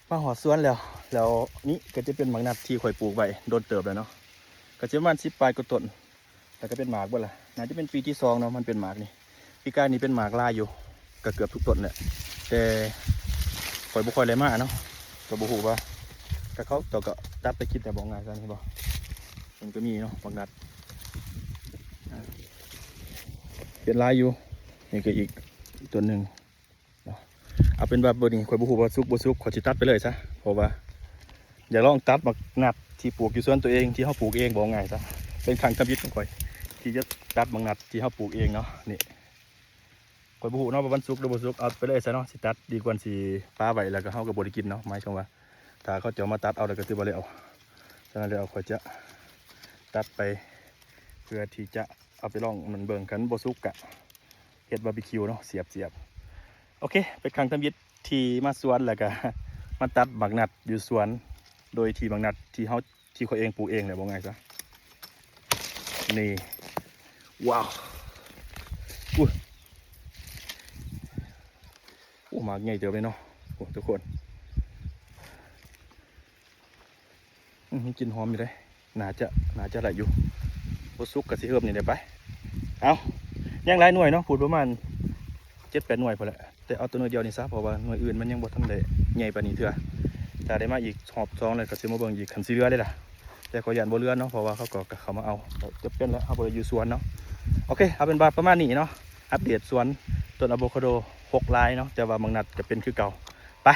ມາຮອດສວນແລ້ວ ແລ້ວນີ້ກໍຈະເປັນໝາກນັດທີ່ຂ້ອຍປູກໄວ້ດົນເຕີບແລ້ວເນາະ ກໍຊິປະມານສິບປາຍກວ່າຕົ້ນ ແລ້ວກໍເປັນໝາກເບິດລະ. ໜ້າຈະເປັນປີທີສອງເນາະ ມັນເປັນໝາກນີ້. ປີກາຍນີ້ເປັນໝາກຫຼາຍຢູ່ ກໍເກືອບທຸກຕົ້ນແຫຼະ ແຕ່ຂ້ອຍບໍ່ຄ່ອຍໄດ້ມາເນາະ ກໍບໍ່ຮູ້ວ່າ ກໍເຂົາເຈົ້າກໍຕັດໄປກິນແຕ່ ເວົ້າງ່າຍຊະ ເຫັນບໍ່? ມັນກໍມີເນາະ ໝາກນັດ ອ່າ ເປັນຫຼາຍຢູ່. ນີ້ກໍອີກຕົ້ນໜຶ່ງ ເນາະ. ເອົາເປັນວ່າມື້ນີ້ຂ້ອຍບໍ່ຮູ້ວ່າສຸກບໍ່ສຸກ ຂ້ອຍຊິຕັດໄປເລີຍຊະ ເພາະວ່າຢາກລອງຕັດໝາກນັດທີ່ປູກຢູ່ສວນຕົວເອງ ທີ່ເຮົາປູກເອງ ເວົ້າງ່າຍຊະ ເປັນຄັ້ງທຳອິດຂອງຂ້ອຍທີ່ຈະຕັດໝາກນັດທີ່ເຮົາປູກເອງເນາະ. ນີ້ຂ້ອຍບໍ່ຮູ້ເນາະວ່າມັນສຸກຫຼືບໍ່ສຸກ ເອົາໄປເລີຍຊະເນາະ ຊິຕັດດີກວ່າຊິປະໄວ້ ແລ້ວກໍເຮົາກໍບໍ່ໄດ້ກິນເນາະ. ໝາຍຄວາມວ່າຖ້າເຂົາເຈົ້າມາຕັດເອົາ ແລ້ວກໍຖືວ່າແລ້ວ. ສະນັ້ນແລ້ວຂ້ອຍຈະຕັດໄປ ເພື່ອທີ່ຈະເອົາໄປລອງມັນເບິ່ງ ຄັນບໍ່ສຸກກະ ເຮັດບາບີຄິວເນາະ ສຽບໆ. ໂອເຄ ເປັນຄັ້ງທຳອິດທີ່ມາສວນ ແລ້ວກະມາຕັດໝາກນັດຢູ່ສວນ ໂດຍທີ່ໝາກນັດທີ່ເຮົາ ທີ່ຂ້ອຍເອງປູກເອງແຫຼະ ເວົ້າງ່າຍຊະ. ນີ້ ວ້າວ ອຸ້ຍ ໂອ້ ໝາກໃຫຍ່ເຕີບເລີຍເນາະ ໂອ້ ທຸກຄົນ. ອືມ ມີກິ່ນຫອມຢູ່ເດ້ ໜ້າຈະ ໜ້າຈະໄດ້ຢູ່ ບໍ່ສຸກກໍຊິເຮີບນີ້ແຫຼະໄປ. ເອົາ ຍັງຫຼາຍໜ່ວຍເນາະ ພຸ້ນປະມານເຈັດແປດໜ່ວຍພຸ້ນແຫຼະ ແຕ່ເອົາຕົວໜ່ວຍດຽວນີ້ຊະ ເພາະວ່າໜ່ວຍອື່ນມັນຍັງບໍ່ທັນໄດ້ໃຫຍ່ປານນີ້ເທື່ອ. ຖ້າໄດ້ມາອີກຮອບສອງແລ້ວກໍຊິມາເບິ່ງອີກ ຄັນຊິເຫຼືອເດ້ລະ ແຕ່ກໍຢ້ານບໍ່ເຫຼືອເນາະ ເພາະວ່າເຂົາກໍ ກໍເຂົ້າມາເອົາ ຈຳເປັນແຫຼະ ເຮົາບໍ່ໄດ້ຢູ່ສວນເນາະ. ໂອເຄ ເອົາເປັນວ່າປະມານນີ້ເນາະ ອັບເດດສວນຕົ້ນອາໂວຄາໂດ ຮົກຫຼາຍເນາະ ແຕ່ວ່າໝາກນັດກໍເປັນຄືເກົ່າ. ໄປ